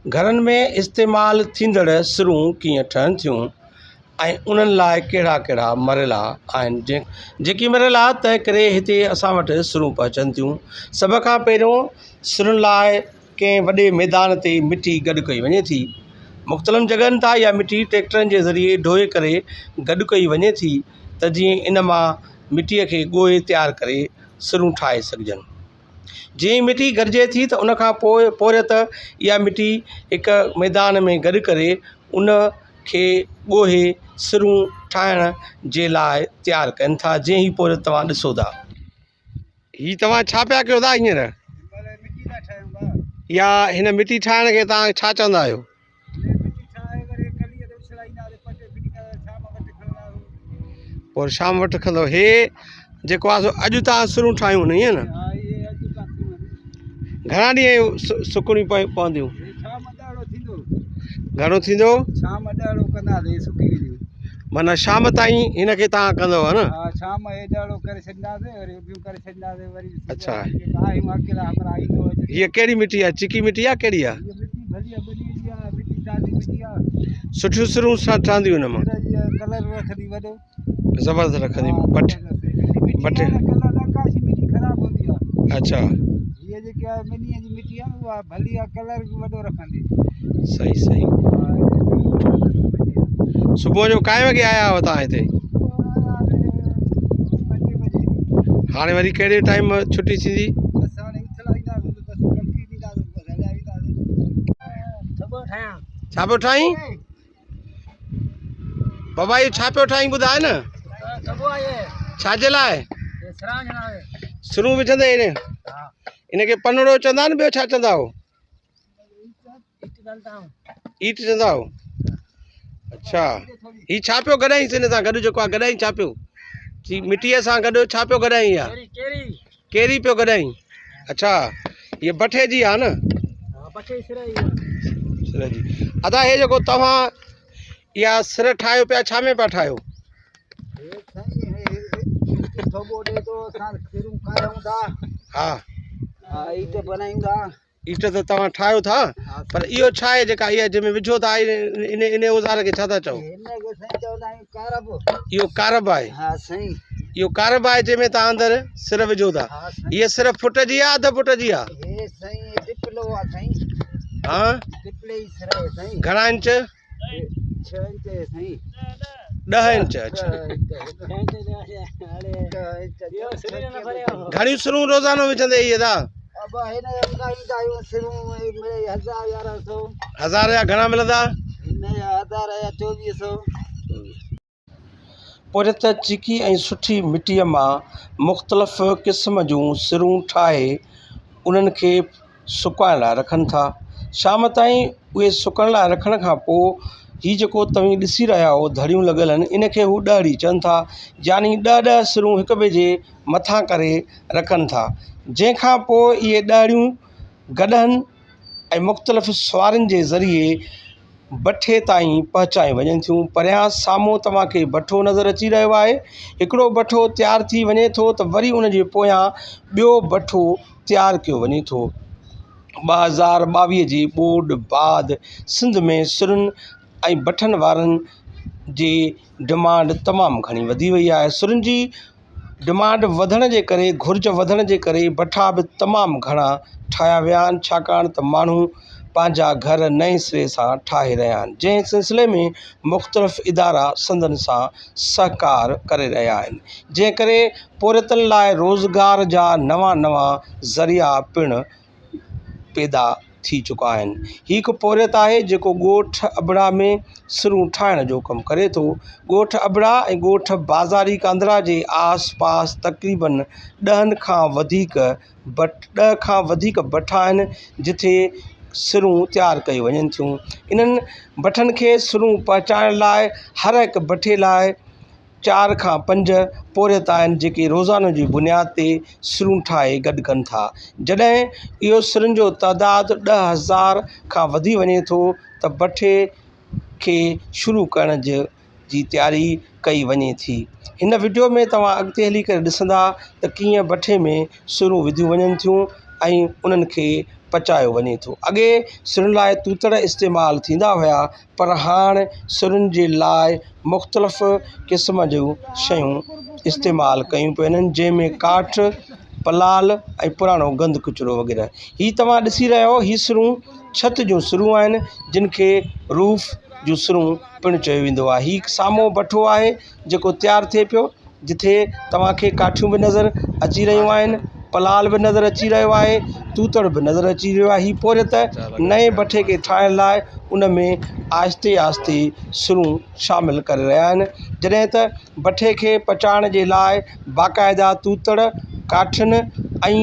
گهرن ۾ استعمال ٿيندڙ سرون ڪيئن ٺهن ٿيون ۽ انهن لاء ڪهڙا ڪهڙا مرحلا آهن جيڪي مرحلا طئي ڪري هتي اسان وٽ سرون پهچن ٿيون. سڀ کان پهريون سرن لاء ڪنهن وڏي ميدان تي مٽي گڏ ڪئي وڃي ٿي. مختلف جڳهن تان اها مٽي ٽريڪٽرن جي ذريعي ڍوئي ڪري گڏ ڪئي وڃي ٿي ته جيئن ان مان مٽيء کي ڳوهي تيار ڪري سرون ٺاهي سگهجن. جيئن ئي مٽي گڏجي ٿي ته ان کان پوء پورهيت اها مٽي هڪ ميدان ۾ گڏ ڪري ان کي ڳوهي سرون ٺاهڻ جي لاء تيار ڪن ٿا جيئن هي پورهيت توهان ڏسو ٿا. هي توهان ڇا پيا ڪيو ٿا هينئر؟ يا هن مٽي ٺاهڻ کي توهان ڇا چوندا آهيو؟ پوء شام وٺ کندو هي جيڪو آ سو اڄ تان سرون ٺاهيون نه ائين نه گهڻا ڏينهن سڪڻيون پونديون گهڻو ٿيندو معنيٰ شام تائين هن کي تان ڪندو ها نه اڇا هيء ڪهڙي مٽي آهي چيڪي مٽي آهي ڪهڙي آهي سٺيون سرون سان ٺهنديون هن مان زبردست رکندي بٺ بٺ اڇا صحيح صحيح صبح جو ڪائين وڳي آيا آهيو تان هتي هاڻي وري ڪهڙي ٽائيم ڇٽي ٿيندي ڇا پيو ٺاهين بابا اهو ڇا پيو ٺاهين ٻڌاء نه ڇا جي لاء سرون وجهندي ان کي پنڙو چوندا آهن ٻيو ڇا چوندا هو ايٽ چوندا هو اڇا هي ڇا پيو گڏائين هن سان گڏ جيڪو آهي گڏائين ڇا پيو مٽيء سان گڏ ڇا پيو گڏائين اها ڪيري پيو گڏائين اڇا هي بٺي جي آ نه سر جي ادا هي جيڪو توهان اها سر ٺاهيو پيا ڇا ۾ پيا ٺاهيو ها ايٽ ته توهان ٺاهيو ٿا پر اهو ڇا آهي جيڪا اها جنهن ۾ وجهو ٿا ان ان اوزار کي ڇا ٿا چئو؟ اهو ڪارب آهي اهو ڪارب آهي جنهن ۾ توهان اندر سر وجهو ٿا هيء سر فٽ جي آهي اڌ فٽ جي آهي ها گهڻا انچ ڏهه انچ اڇا گهڻيون سرون روزانو وجهندي اهي دا هزار جا گهڻا ملندا پورهيت چيڪي ۽ سٺي مٽيء مان مختلف قسم جون سرون ٺاهي انهن کي سڪائڻ لاء رکن ٿا. شام تائين اهي سڪڻ لاء رکڻ کان پوء هي جيڪو توهين ڏسي رهيا آهيو ڌڙيون لڳل آهن ان کي هو ڏهڙي چون ٿا يعني ڏهه ڏهه سرون هڪ ٻئي جي مٿان ڪري رکن ٿا جنهن کان پوء اهي ڏهڙيون گڏهن ۽ مختلف سوارين جي ذريعي بٺي تائين پهچايون وڃن ٿيون. پريان سامهون توهان کي بٺو نظر اچي رهيو آهي. هڪڙو بٺو تيار ٿي وڃي ٿو ته وري ان جي پويان ٻيو بٺو تيار ڪيو وڃي ٿو. 2022 جي ٻوڏ بعد سنڌ ۾ سرن ۽ بٺن وارن جي ڊمانڊ تمام گهڻي وڌي وئي آهي. سرن جي ڊمانڊ وڌڻ جي ڪري گهرج وڌڻ جي ڪري بٺا به تمام گهڻا ٺاهيا ويا آهن ڇاڪاڻ ته ماڻهو پنهنجا گهر نئين سري سان ٺاهي رهيا آهن جنهن سلسلي ۾ مختلف ادارا سندن سان سهڪار ڪري رهيا آهن جنهن ڪري پورهيتن لاء روزگار جا نوان نوان ذريعا پڻ پيدا ٿي چڪا آهن. هي هڪ پورهيت آهي جيڪو ڳوٺ ابڙا ۾ سرون ٺاهڻ جو ڪم ڪري ٿو. ڳوٺ ابڙا ۽ ڳوٺ بازاري ڪانڌڙا جي آس پاس تقريبن ڏهن کان وڌيڪ ڏهه کان وڌيڪ بٺا آهن جتي سرون تيار ڪيون وڃن ٿيون. انهن بٺن کي سرون پهچائڻ لاء هر هڪ بٺي لاء چار کان پنج پورهيت آهن جيڪي روزانو جي بنياد تي سرون ٺاهي گڏ ڪن ٿا. جڏهن اهو سرن جو تعداد 10,000 کان وڌي وڃي ٿو ته بٺي کي شروع ڪرڻ جي تياري ڪئي وڃي ٿي. هن وڊيو ۾ توهان اڳتي هلي ڪري ڏسندا ته ڪيئن بٺي ۾ سرون وڌيون وڃن ٿيون ۽ انهن کي پچايو وڃي ٿو. اڳي سرن لاءِ توتڙ استعمال ٿيندا هئا پر هاڻ سرن جي لاءِ مختلف قسم جون شيون استعمال ڪيون پيون وڃن جنهن ۾ ڪاٺ پلال ۽ پراڻو گند ڪچرو وغيره. هي توهان ڏسي رهيا آهيو هي سرون ڇت جون سرون آهن جن کي روف جون سرون پڻ چيو ويندو آهي. هي هڪ سامهون بٺو آهي جيڪو تيار ٿئي پيو جتي توهان کي ڪاٺيون به نظر اچي رهيون آهن پلال به نظر اچي رهيو آهي توتڙ به نظر اچي رهيو آهي. هي پورهيت نئين بٺي کي ٺاهڻ لاءِ ان ۾ آهستي آهستي سرون شامل ڪري رهيا آهن. جڏهن ته بٺي کي پچائڻ جي لاءِ باقاعده توتڙ ڪاٺين ۽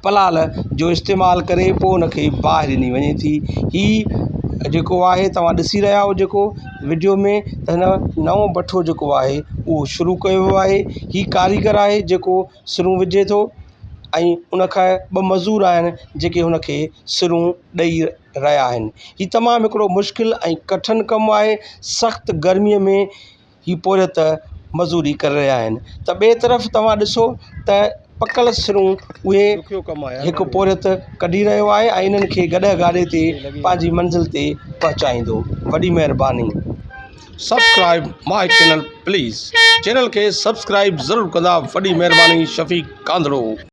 پلال جو استعمال ڪري پوءِ ان کي باهه ڏني وڃي ٿي. هي جيڪو آهي توهان ڏسي رهيا آهيو جيڪو وڊيو ۾ ته هن نئون بٺو جيڪو آهي اهو شروع ڪيو ويو آهي. هي ڪاريگر آهي جيڪو سرون وجهي ٿو ۽ ان کان ٻه مزور آهن جيڪي هن کي سرون ڏيئي رهيا آهن. هي تمام هڪڙو مشڪل ۽ ڪٺن ڪم آهي. سخت گرميءَ ۾ هي پورهيت مزوري ڪري رهيا آهن ته ٻئي طرف توهان ڏسو ته پڪل سرون اهي هڪ پورهيت ڪڍي رهيو آهي ۽ انهن کي گڏهه گاڏي تي پنهنجي منزل تي پهچائيندو. وڏي مهرباني. Subscribe my channel please channel کي سبسڪرائب ضرور ڪندا وڏي مهرباني شفيق ڪانڌڙو.